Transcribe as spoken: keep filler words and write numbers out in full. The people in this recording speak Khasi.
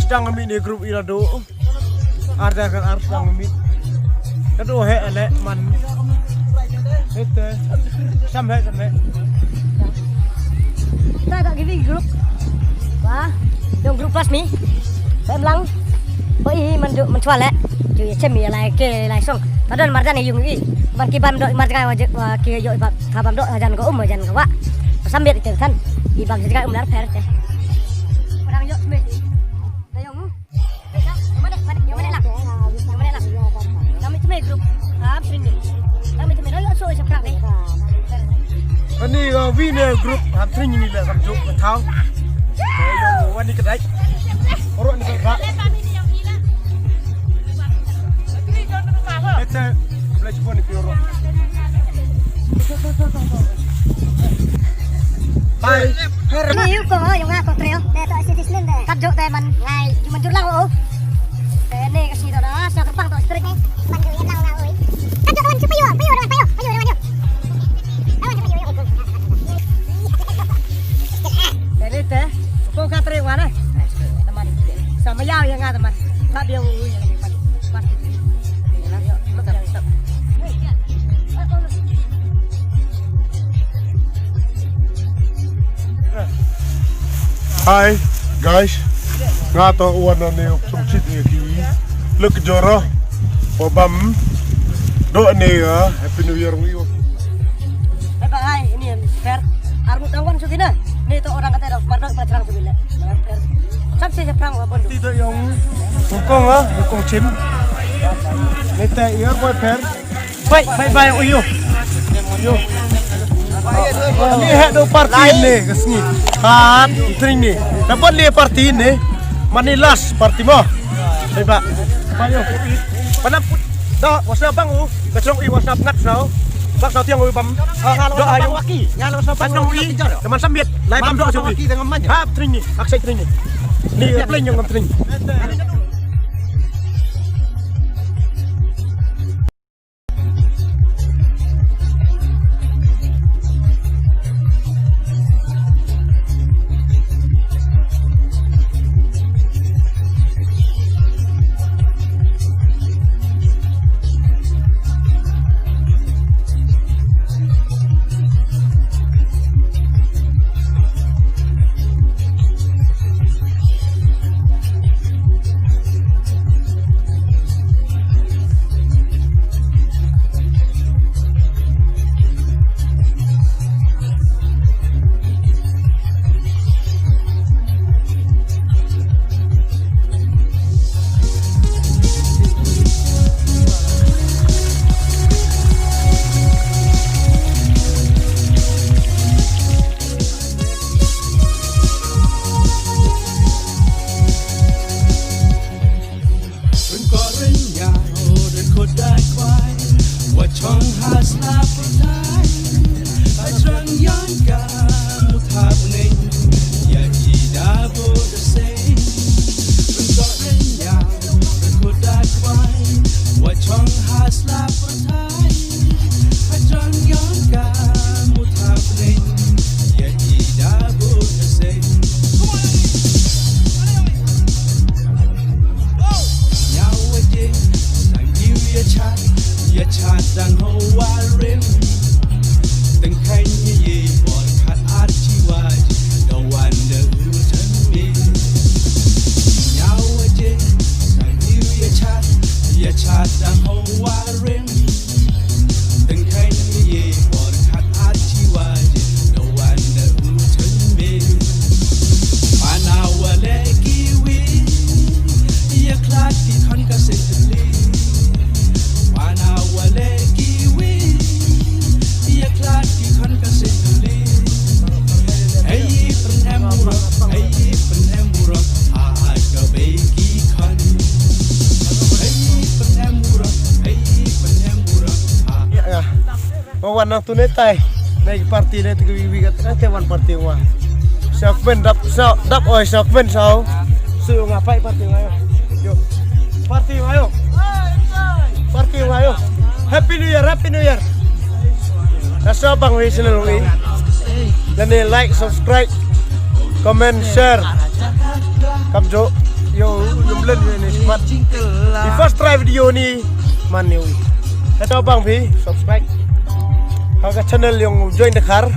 Tang mi ne group ila do. Arda kan ar tang mi. Kado he ale man. Ete. Sam he sam he. Ta da giving group. Wa. Dong group pas mi. Bem lang. Bo i man do man chwale. Ju ye chem ye lai ke lai song. Ta don mardan yung i. Ban ki bam do mardan wa ki yo ba. Ka bam do hajan ko um hajan ko wa. Sam biat ite kan. I bam jaga um lar per te. Orang yo me. Dayong. Yang mana, mana, yang mana lang? Yang mana lang? Kami tu me group. Ham sini. Kami tu me. Ayo so siapa ni? Ani uh, wi ne group ham tring ni le kam juk ka thau. Ayo wani kedai. Orang ni ba. Ete boleh cuba ni orang. Bye. Ni yu ko yung nga ko treo. Te to si disnin de. Kat juk te man ngai. Ju man jur lang o. Te ne ka si to da sa kerpang to strik. Man jur lang nga oi. Kat juk man cuba yu, payu dengan payu, payu dengan yu. Lawan cuba yu. Te ne te. Ko ka treo wa ne. Teman. Sama yau yang nga teman. Kat dia ui yang teman. Pasti. Hi guys, nga to wan ne uk sum sit ne ki lek joro. Obam do ne ya Happy New Year wi. Bye bye, ini yang fair. Armut awan sugina. Ni to orang kata dah pernah pacarang sugina. Sam si seprang wa bondo. Ti do yong bukong ah, bukong chim. Ni te yo boy per. Bye bye bye uyo. Yo. Ni he do party ne ka sngi. Hat tring ni. Dapat ni party ne. Mani last party mo. Bye bye. Bye yo. Panam put. Da wasna bang u. Ka chong i wasna ngat sa. Bang sa tiang u bam. Do ayo. Nga lo sa bang u i. Teman sambit. Lai bam do sa u i. Ha tring ni. Aksai tring ni. Ni pleng yang tring. Wan nang tu ne tai. Nai ki party ne tu ki wi wi kat te wan party wa. Sa kmen dap sa dap oi sa kmen sa. Su nga pai party wa yo. Yo. Party wa yo. Party wa yo. Happy New Year, Happy New Year. Asa bang wi channel wi. Dan ni like, subscribe, comment, share. Kam jo. Yo, yum len ni spat. Di first try video ni man ni wi. Kata bang phi subscribe ha ka channel yong Join Dkhar.